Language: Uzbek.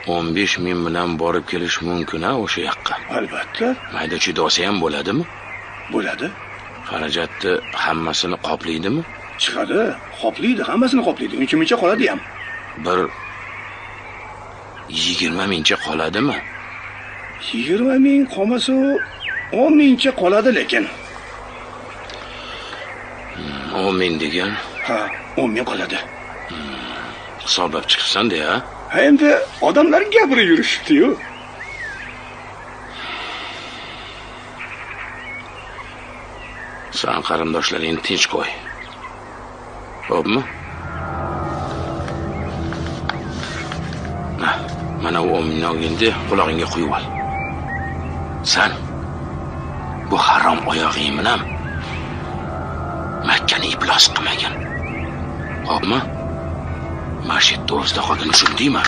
15 ming bilan borib kelish mumkin a o'sha yoqqa. Albatta. Mayda chuyda olsa ham bo'ladimi? Bo'ladi. Xarajatni hammasini qoplaydimi? Chiqadi, qoplaydi, hammasini qoplaydi. Uncha muncha qoladi ham. Bir 20 mingcha qoladimi? 20 ming qolmasa, 10 mingcha qoladi lekin. 10 ming degan? Ha, 10 ming qoladi. Hisoblab chiqibsan-da, ha? Ha, endi odamlar gapirib yurishibdi-yu. San qarindoshlaringni tinch qo'y. Xo'pmi? Mana u 10 mingni olganda qulog'ingga quyib ol. San bu harom oyog'ing bilan Makkani iflos qilmagin. Xo'pmi? Mana shu yerda o'zida qolgin, tushundingmi?